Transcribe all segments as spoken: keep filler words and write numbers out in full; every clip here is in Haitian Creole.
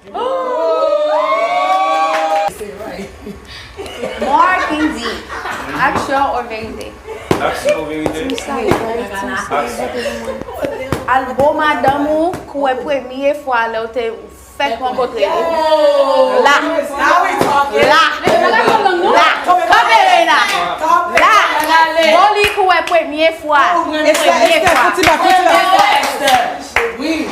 Marc Indy, aksyon ou verite? Aksyon ou verite? Al bo madanm ou ke w wè premye fwa lè w te fèk rankontre li. La. La. La. Kanpe Reina. La. Bo li ke w wè premye fwa. Premye fwa. Wi.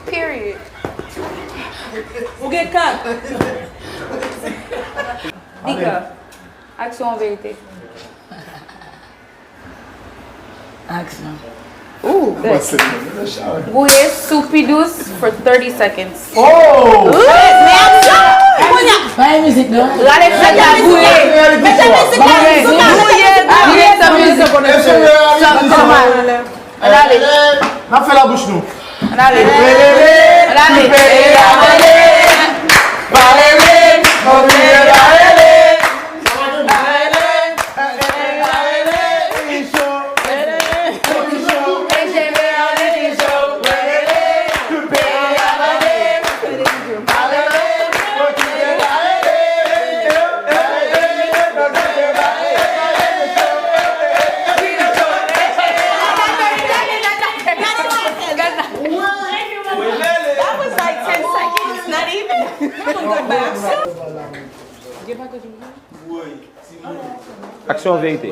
Period. Ou gen kat. Big up. Aksyon ou verite? Aksyon. Ooh, good. Gouye sou pi dous for thirty seconds. Oh! Bay mizik non. Rale fèt la, gouye. Gouye, gouye, gouye, sa mizik. Sa, sa mal. Ann ale. N ap fè labouch nou. Ann ale. Ann ale. Aksyon ou verite?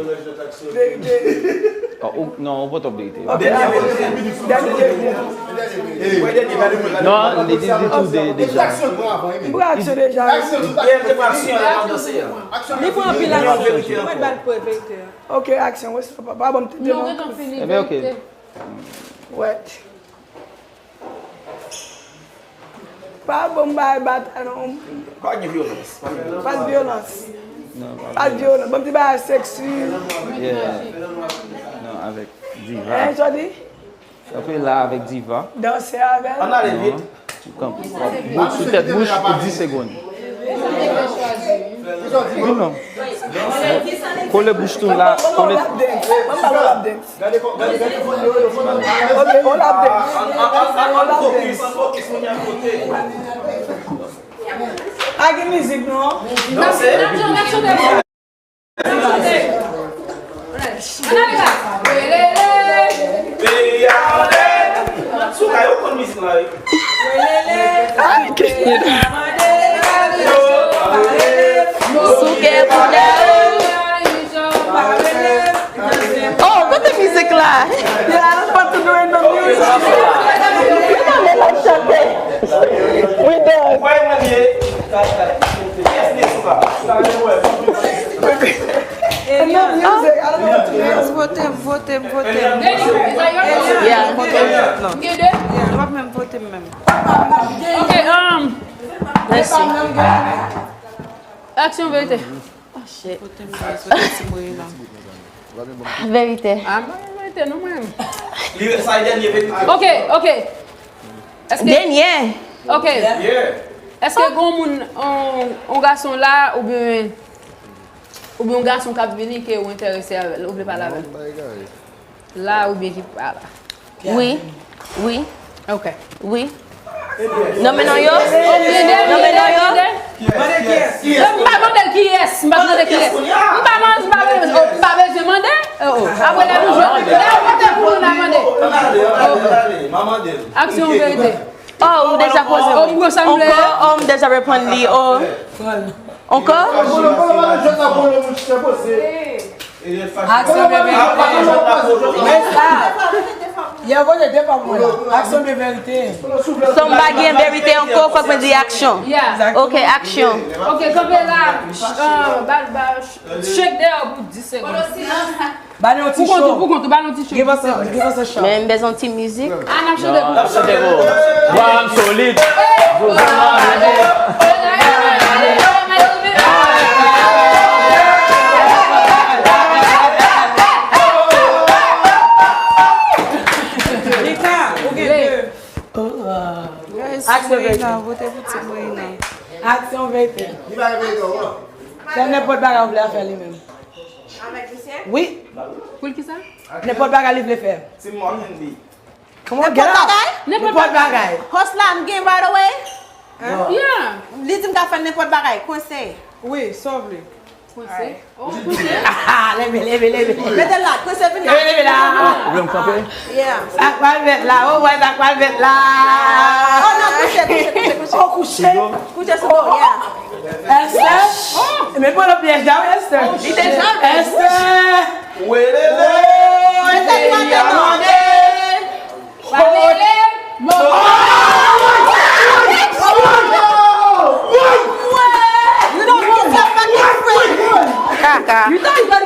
Non, ou potop verite. Non, li di tou deja. M pran aksyon deja. Li pran anpil aksyon. Ou mèt ba l verite. Ok, aksyon. Pa ban m tete non. Ebyen ok. Wèt. Pa bon bagay batay non. Pa gen vyolans. Pa gen vyolans. Pa t vyolans. Pa t vyolans. Ban m ti bagay seksi. Yeah. Non, avèk Diva. Hein, jodi? Kanpe la avèk Diva. Danse avè l. Ann ale vit. Kanpe. Bouch sou tèt bouch pou dis segonn. Wi non. Kole bouch tou la. Kole. Ban m ba l lap dance. Gade kò, gade, gade fòn yo, yo fòn. Ok, on lap de. An fokis, an fokis, moun yo kote. Pa gen mizik non. Danse. Peyi a anlè. Sou kay ou konn mizik la wi. Souke pou Daou. Oh, kote mizik la? Wi, dog. Vote m, vote m, vote m, vote m. Yeah. Vote m. Non. Yo p ap menm vote m menm. Ok, um, mèsi. Aksyon verite. Oh shit. Verite. Ah, mwen verite non mwen. Li sa e dènye verite. Ok, ok. Èske Dènye. Ok. Yeah. Èske gon moun, on, on gason la oubyen oubyen on gason k ap vini ke ou enterese avè l, ou vle pale avè l? La oubyen ki pa la? Wi. Wi. Ok. Wi. Nonmen non yo. Nonmen non yo. M pa mande l kiyès, m pa mande kiyès. M pa mande, m pa bezwen, m pa bezwen mande. Oh, oh. Apre lè nou jwe, lè yo vote pou nou, n a mande. Aksyon ou verite? Oh, ou deja poze. Oh, m gwo sanble. Ankò, oh, m deja reponn li. Oh. Ankò? Aksyon de verite. Aksyon de verite. Samba gen verite ankò, fòk mwen di aksyon. Ok, aksyon. Ok, kanpe la. Ba, ba, shake dèyè w pou dis segonn. Ba nou yon ti cho. Pou kont ou, pou kont ou, ba nou ti cho. Give us a, give us a shot. Men m bezwen yon ti mizik. Ah, n ap chante pou ou. N ap chante pou ou. Bwa m solid. Jojo mwen vini. Vote pou Team Reina. Aksyon verite. Li pa gen verite, non. Fè nenpòt bagay ou vle a fè li menm. Avèk misye? Wi. Pou l kisa? Nenpòt bagay li vle fè. Team Martin B. Kòman? Nenpòt bagay? Nenpòt bagay. Host la, m gen right away? Yeah. Li di m ka fè nenpòt bagay, kwense. Wi, sa w vle. Kwense? Oh, kwense. Leve, leve, leve. Mete l la, kwense vin la. Leve, leve la. Ou vle m kanpe? Yeah. Sa k pral fèt la? Oh, wè sa k pral fèt la. Oh, non, kouche, kouche, kouche, kouche. Oh, kouche? Kouche sou do, yeah. Esther? Men pran nan pyèj la, wi, Esther. Li deja vle. Esther! Welele! Mete l peyi a mande! Welele! Kaka. Nika, Nika,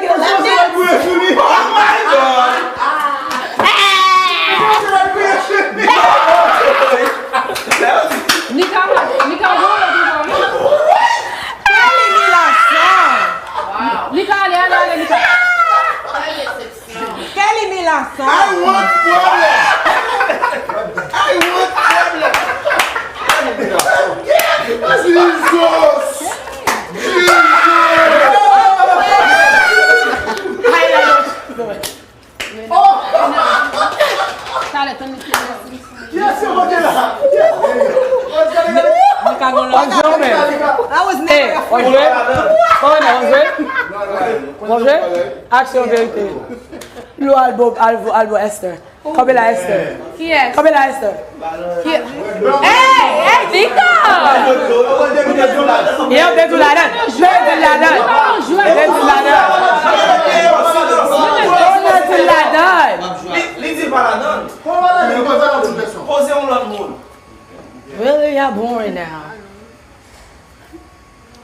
Nika, ale, ale, ale, Nika. Quelle humiliation! I want problem! I want problem! Jesus! Jesus! Talè, tann li. Kiyès yo vote la? Mwen ka gen lòt. Hey, on jwe? On jwe? On jwe? Aksyon verite. Lo albo, albo, albo Esther. Kanpe la Esther. Kiyès? Kanpe la Esther. Ki- Hey, hey, Nika! Yo, te tou ladan. Yo, te tou ladan. Yo, te tou ladan. Yo, te tou ladan. Li, li di l pa ladan. Poze yon lòt mo. Really, y'all boring now.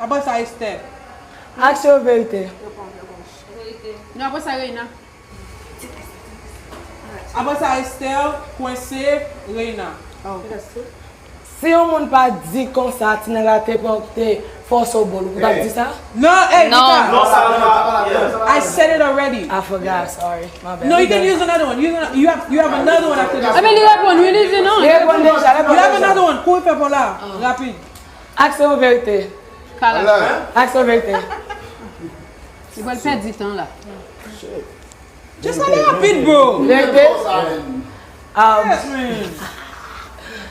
Apre sa, Esther. Aksyon verite. Non, apre sa, Reina. Apre sa, Esther, Kwense, Reina. Si yon moun pa di konsa, ti nèg la te pran, te fòse w bòl, ou t ap di sa? Non, hey, non. Nika. Non, sa pa, yeah. I said it already. I forgot, sorry. My bad. No, you can use another one. You, you have, you have another one after this. Ah, men li reponn, wi, li di non. Li reponn deja, li reponn deja. You have another one. Kouri fè pa w la. Rapid. Aksyon ou verite? Kala. Aksyon ou verite? Li pral pèdi tan la. Just ale rapid, bro. Verite? Um,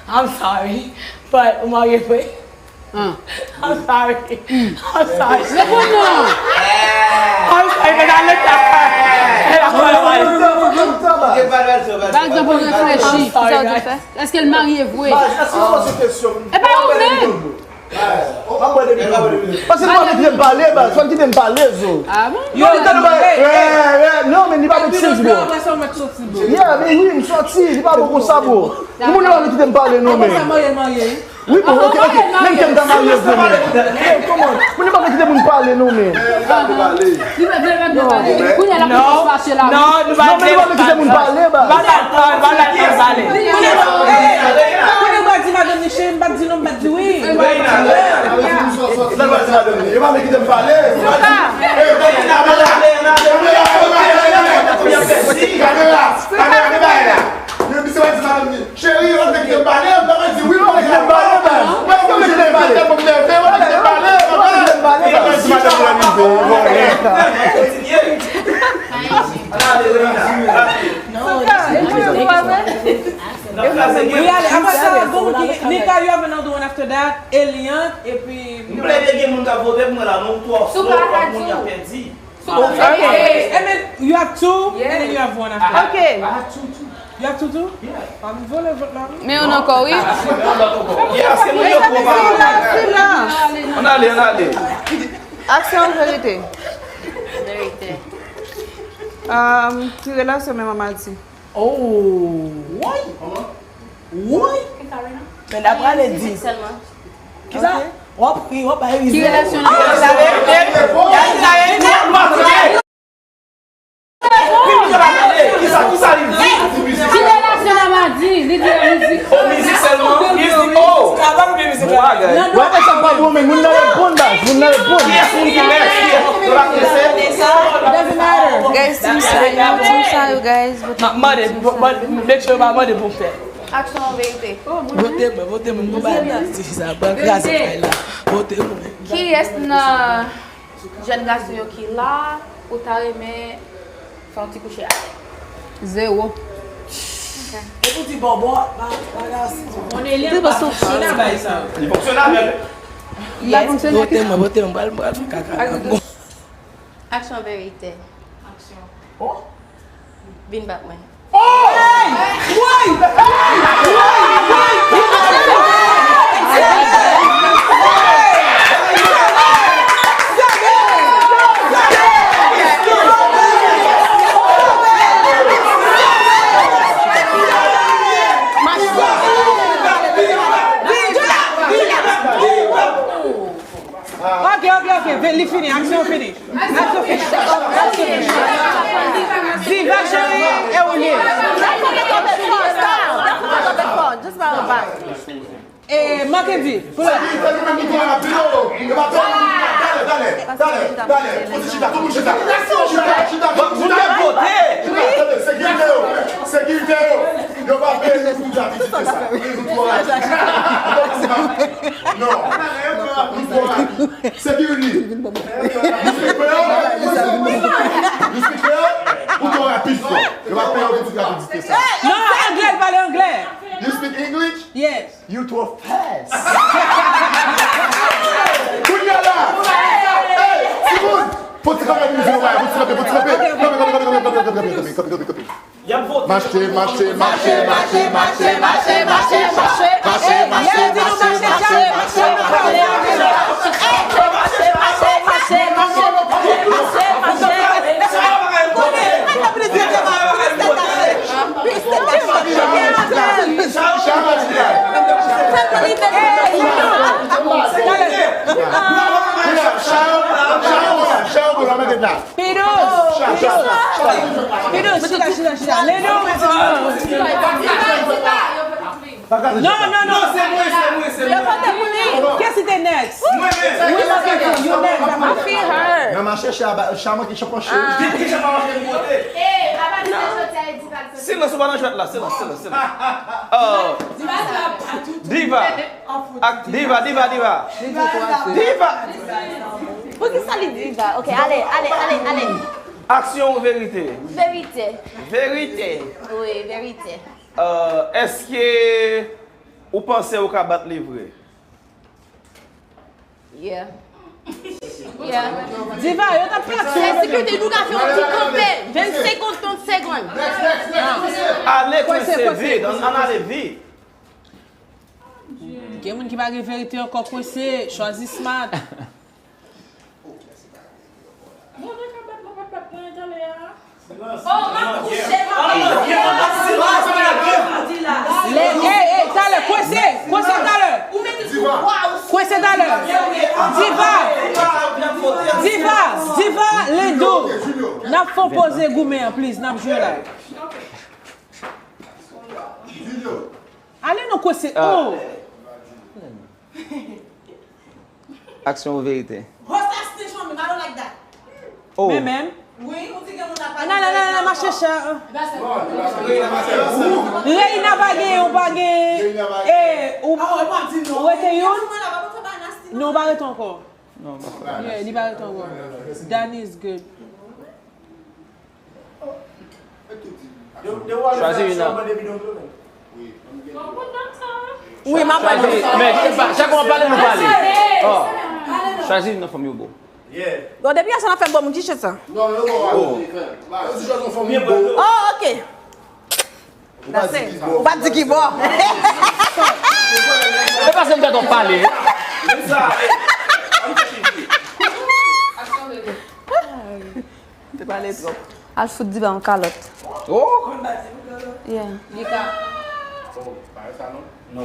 I'm sorry, but ou marye vre? I'm sorry. I'm sorry. Reponn non. I'm sorry, but I looked at her. And I thought about it. Pa egzanp, ou reflechi. I'm sorry, guys. Èske l marye vre? Baz, èske w poze kesyon? E pa ou menm. Paske li pa vle kite m pale, baz. Fò l kite m pale, zo. Ah bon? Yo, li tande pale. Non, men li pa make sense, bro. Yeah, men wi, m sòti. Li pa bon konsa, bro. Moun yo pa vle kite m pale, non, men. Wi, bon, ok, ok. Menm ke m ta marye vre, men. Hey, come on. Moun yo pa vle kite moun pale, non, men. Li pa vle pale. Kounye a l ap pase la. Non, nou pa vle kite moun pale, baz. Kounye a w ap di madanm li cheri, m pa t di non, m pa t di wi. Yo pa vle kite m pale. Kamera, kamera, vin bay la. Yo, misye pa di madanm li. Cheri, ou te kite m pale, ou te di wi, ou te kite m pale, baz. Ou pa kite m pale. Ou pa kite m pale, ou pa kite m pale, papa. Ou pa di madanm ou anniversaire, vòlè. Kontinye. Ann ale, Reina. Rapid. Wi, ale, apre sa, bon, Nika, you have another one after that, Eliant, epi. M plede gen moun k ap vote pou mwen la, non, twò slow, moun y ap pèdi. Okay. And then you have two, and then you have one after. Okay. I have two, too. You have two, too? Yeah. Pa m vole vòt la, non? Men youn ankò, wi. Yes, se moun yo pran. Ann ale, ann ale. Aksyon verite. Verite. Um, ki relasyon menm an Madi? Oh. Woy! Woy! Men dapre ale di. Kisa? W ap ri, w ap bay rize. Ki relasyon nan? Kisa, kisa li di? Ki relasyon nan Madi? Li di la mizik. Oh, mizik sèlman? Mizik, oh! Bon bagay. Wè, men sa pa bon, men moun nan reponn, baz. Moun nan reponn. Yes, moun ki mèsi. Yo pa prese. Doesn't matter. Guys, team sa yo, team sa yo, guys. M ap mande, mande, make sure yo pa mande pou m fè. Aksyon ou verite? Vote mwen, vote mwen, mwen ba ti fi sa, pran kraze kay la. Vote mwen. Kiyès nan jèn gason yo ki la ou ta renmen fè yon ti kouche avè l? Zewo. E pou di bòbò, pa pa gasi. On est là. Li fonksyonn avèk. Li ap fonksyone. Vote mwen, vote mwen, pral pral fè kaka. Aksyon verite? Aksyon. Vin bat mwen. Ok, ok, ok. Li fini. Aksyon fini. Aksyon fini. Diva cheri, e ou li ye? Just by the back. E Mackendy, pull up. Sekirite yo, yo pa peye nou pou gravite sa. Nou twò rapid. Non. Nou twò rapid. Sekirite. You speak Creole? You speak Creole? Ou twò rapid fò. Yo pa peye nou pou gravite sa. Non, anglè, pale anglè. You speak English? Yes. You too fast. Kounye a la. Hey, timoun. Fò ti kanpe mizik nou, fò ti kanpe, fò ti kanpe. Kanpe, kanpe, kanpe, kanpe, kanpe, kanpe, kanpe, kanpe, kanpe, kanpe, kanpe. Mache, mache, mache, mache, mache, mache, mache, mache, mache, mache, mache, mache, mache, mache, mache. Pidous! Pidous! Pidous, chita, chita, chita. Lendo! Non, non, non. Kiyès ki te next? Wi, mwen te di, you next. I feel hurt. Nan mache chè a, chè a manke chan panche. Silans ou pa nan jwèt la, silans, silans, silans. Oh. Diva. Ak Diva, Diva, Diva. Diva. Poukisa li diva? Ok, ale, ale, ale, ale. Aksyon ou verite? Verite. Verite. Wi, verite. Euh, èske ou panse ou ka bat li vre? Yeah. Yeah. Diva, yo t ap plat sou ou. Sekirite, nou ka fè yon ti kanpe. Vennsenk ou trant segonn. Ale, kwese vit, ann ale vit. Gen moun ki pa gen verite ankò, kwese, chwazi smart. Mwen te ka bat mwen pa t bat mwen talè a. Le, ey, ey, talè, kwese, kwese talè. Kwese talè. Diva. Diva, Diva, Lendo. N ap fè w poze goumen an, please, n ap jwe la. Ale non, kwese. Oh. Aksyon ou verite? Boss, that's the one, I don't like that. Oh. Men menm. Wi, ou di gen moun ap Nan, nan, nan, nan, mache chè. Ebyen se Reina pa gen, ou pa gen. Eh, ou Ah, ou pa di non. Ou rete youn? Mwen la pa pou fè bagay nasty. Non, ou pa rete ankò. Non, pa fè. Yeah, li pa rete ankò. Danny is good. Chwazi youn nan. Wi, m ap Chwazi, men, chak mwen pale, nou pale. Oh. Chwazi youn nan fanm yo, bro. Bon, depi yè sa n ap fè bon moun, ki chèz sa? Non, yo bon, yo ti jwèt yon fanm yo bon. Oh, ok. Ou pa di ki bò. Ou pa di ki bò. E pa se m tèt w ap pale. Te pale twòp. Al fout Diva yon kalòt. Oh. Yeah.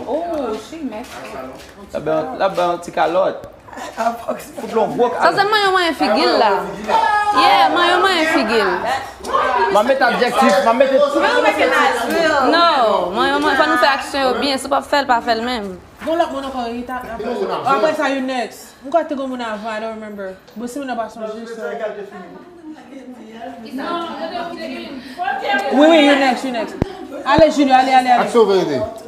Oh, she messed up. L ap bay yon ti kalòt. Fout l yon gwo Sa kalòt. se manyen manyen figi l la. Yeah, manyen manyen figi l. M ap mete adjektif, m ap mete tout. No, manyen manyen, fò nou fè aksyon yo byen. Si w p ap fè l, pa fè l menm. Gon lòt moun ankò, Rita. Apre sa, you next. M kwè te gon moun avan, I don't remember. Bon, si moun nan pa sonje, so. Wi, wi, you next, you next. Ale, Julio, ale, ale, ale. Aksyon verite.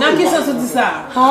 Nan ki sans ou di sa? Ha?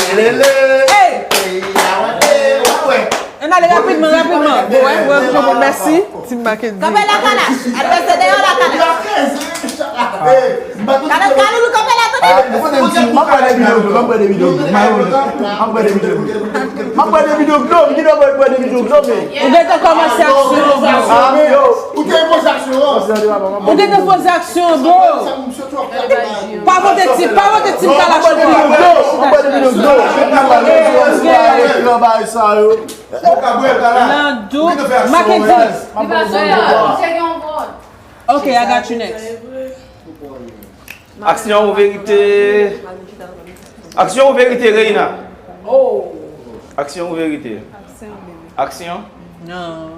Hey! Ann ale rapidman, rapidman. Bon, wè, wè, bon, mèsi. Team Mackendy. Kanpe la, Kalash. Advèsè deyò la, Kalash. Kalash, Kaloulou, kanpe la, tande. M ap pran de videyo, m ap pran de videyo, m ap pran de videyo. M ap pran de videyo. M ap pran de videyo, m ap pran de videyo. Ou gentan kòmanse aksyon, bro. Ou gentan poze aksyon, bro. Pa vote Team, pa vote Team Kalash. Nan dout, Mackendy. Ok, I got you next. Aksyon ou verite? Aksyon ou verite, Reina? Aksyon ou verite? Aksyon. Non.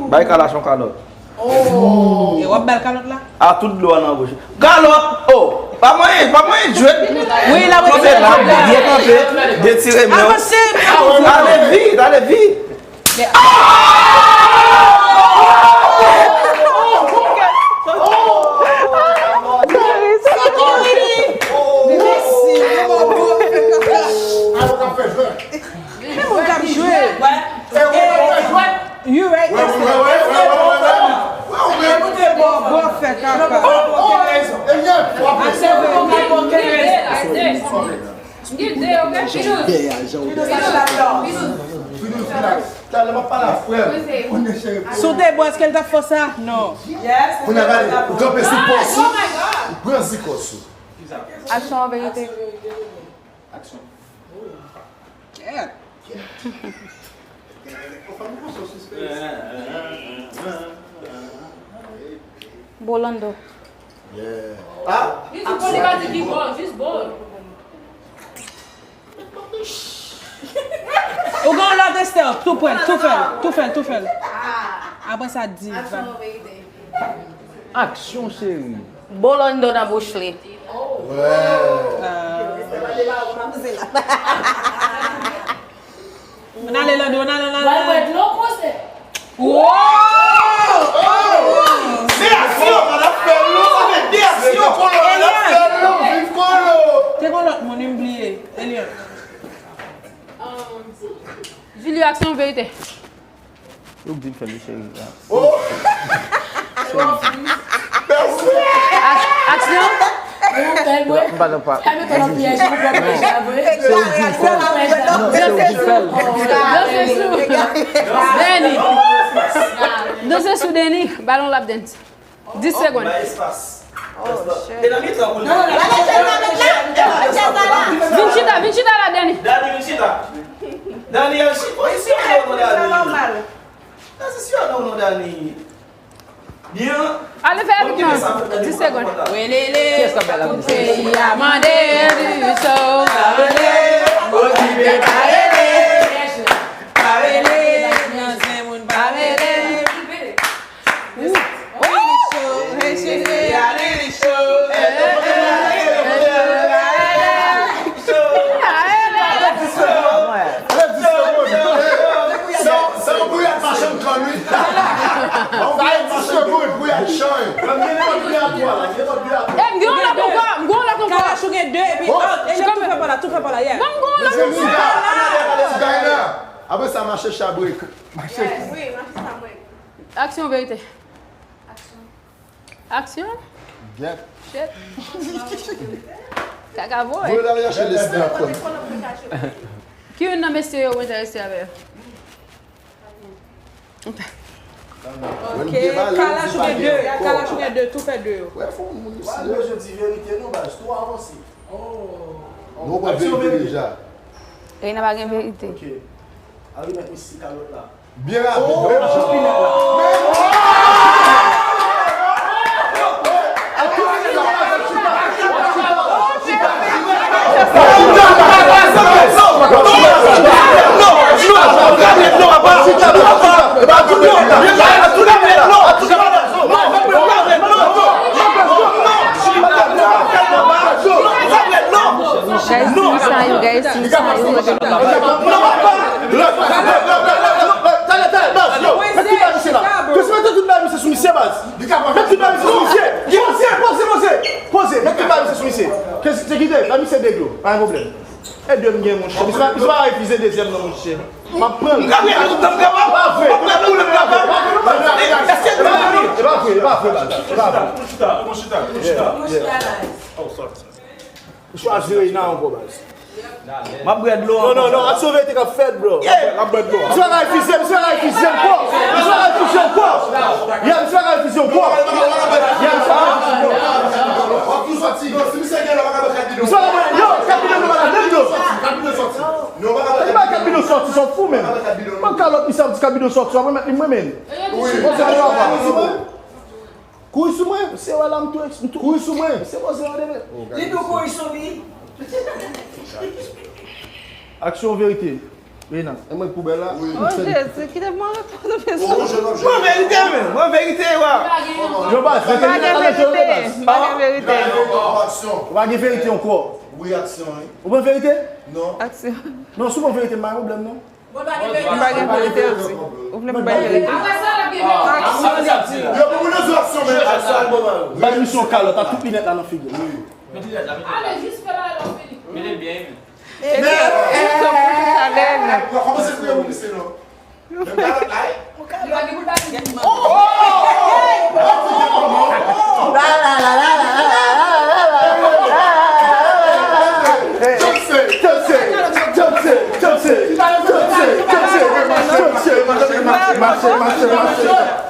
Bay Kalash yon kalòt. E w ap ba l kalòt la? A tout dlo a nan bouch. Kalòt! Oh! Pa manyen, pa manyen jwèt. Wi, la. Kanpe la, byen kanpe. Detire men w. Avanse, avanse. Ale vit, ale vit. Ki moun k ap jwe? You right, Esther. Bò fè kaka. Sou te bò, èske l t ap fè sa? Non. Kounye a gade, ou kanpe sou pòs ou, ou pran zikòs ou. Aksyon an verite. Bolando. Yeah. Ah! Li di bò, li pa di ki bò, jis bò. Ou gen yon lòt, Esther, tou pran l, tou fè l, tou fè l, tou fè l. Apre sa, diva. Aksyon, cheri. Bolando nan bouch li. Ann ale, Lando, ann ale, ann ale. Wè, wè, dlo koze. Wow! De aksyon! Sa fè de aksyon! Kolo, n ap fè l non, viv Kolo! Te gen lòt moun, wi, m bliye. Elian. Julio, aksyon, verite. Ou k di m fè l, cheri. Oh! Ak- aksyon. M pa nan pa. Se ou k di m fè l. Non, se ou k di m fè l. Danse sou Deni. Danse sou Deni. Balon lap dance. Dis segonn. Vin chita, vin chita la, Deni. Dani, vin chita. Dani, al chita. Isi, non, Dani. Sa se sou non, non, Dani. Byen. Ale fè vit non. Dis segonn. Welele. Kiyès k ap bay la mizik? Peyi a mande di cho. Pa rele, okipe pa rele. Pa rele, nan zen moun pa rele. Wi. Wi, li cho, hey, cheri. Wi, li cho. Sa, sa yon gouyad machann kòn, wi. Yon gouyad machann kòn, gouyad chan. Mwen gen nenpòt gouyad twa la, nenpòt gouyad twa. E, m gen yon lòt ankò, m gen yon lòt ankò. Kalash ou gen de, epi, oh, e lè tou fè pa la, tou fè pa la, yeah. Bon, m gen yon lòt ankò. Ti gay la, ti gay la. Apre sa, mache chabrik. Mache. Wi, mache chabrik. Aksyon, verite. Aksyon. Aksyon? Get. Shit. Kaka boy. Voye l al chache lespri a kòn. Ki youn nan mesye yo ou enterese avè yo? Ok. Kalash ou gen de, Kalash ou gen de, tou fè de yo. Wè, fò moun isi. Wè, yo di verite non, baz, tou avanse. Nou pran verite deja. Reina pa gen verite. Ok. Al remèt misye kalòt la. Byen rapid. Guys, see sa yo, guys, see sa yo. Talè, talè, baz, yo, mete tout bay misye la. Mete tout bay misye sou misye, baz. Mete tout bay misye sou misye. Poze, poze, poze. Poze, mete tout bay misye sou misye. Se kite, bay misye de dlo, pa gen pwoblèm. E de m gen, monchè. Misye pa, misye pa refize dezyèm non, monchè. M ap pran l. M ka pran l, m ka pran l. Pa vre. M ap pran l, m ka pran l. Èske m ka pran l? E pa vre, e pa vre, baz. E pa vre. Chita, chita, chita. Oh, sorry, sorry. Ou chwazi Reina ankò, baz. M ap bwè dlo ankò. Non, non, non, aksyon verite k ap fèt, bro. Yeah. M ap bwè dlo. Misye pa ka refize, misye pa ka refize ankò. Misye pa ka refize ankò. Yeah, misye pa ka refize ankò. Yeah, misye pa ka refize ankò. Misye pa ka, yo, kat bidon dlo pa la, menm dlo. Li ba kat bidon sòti, sòt fou menm. Mwen kalòt misye ap di kat bidon sòti, ap remèt li mwen menm. Kouri sou mwen. Se wè la m tou, m tou. Kouri sou mwen. Se poze yon debe. Li tou kouri sou li. Aksyon verite. Reina. E mwen poubèl la? Wi. Oh, Jezi, kite mwen reponn ou bezwen. Mwen verite, men. Mwen verite, wa. Yo, baz, pa gen verite. Pa gen verite. Ou pa gen verite ankò. Wi, aksyon, wi. Ou pran verite? Non. Aksyon. Non, si w pran verite, m pa gen pwoblèm, non. M pa gen verite osi. Ou vle m bay verite? Yo, pou moun nan zo aksyon, men. Bay misye yon kalòt ak tout linèt la nan figi l. Ale, jis fè bagay la fini. Mete byen, wi. Kòmanse kriye moun isi, non. Menm kalòt la, wi.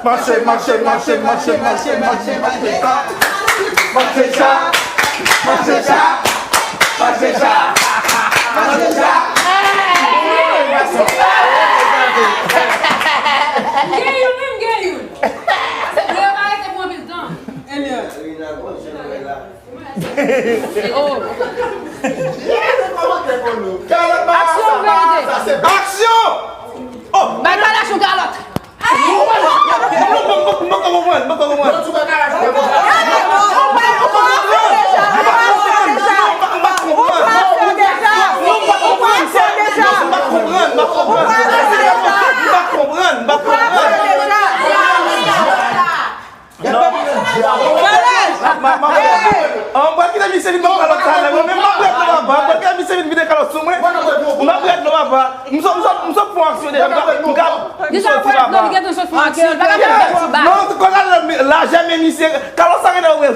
Mache, mache, mache, mache. Mache cha, mache cha, mache cha, mache cha. M gen youn, wi, m gen youn. Yo pa rete pou anpil tan. Elian. Oh. Aksyon oubyen verite? Aksyon! Oh! Bay Kalash yon kalòt. Mwen pa konprann, mwen pa konprann. Ma, ma, ma, an, mwen kite misye vin nan kalòt sa la, mwen menm m ap rèd non papa, mwen kite misye vin vide kalòt sou mwen. M ap rèd non papa. M sot, m sot, m sot fè yon aksyon deja, m ka, m ka, m soti papa. Li gentan sot fè yon aksyon, li pa ka fè yon ti bak. Non, kòz a lajè men misye, kalòt sa gentan ouvè.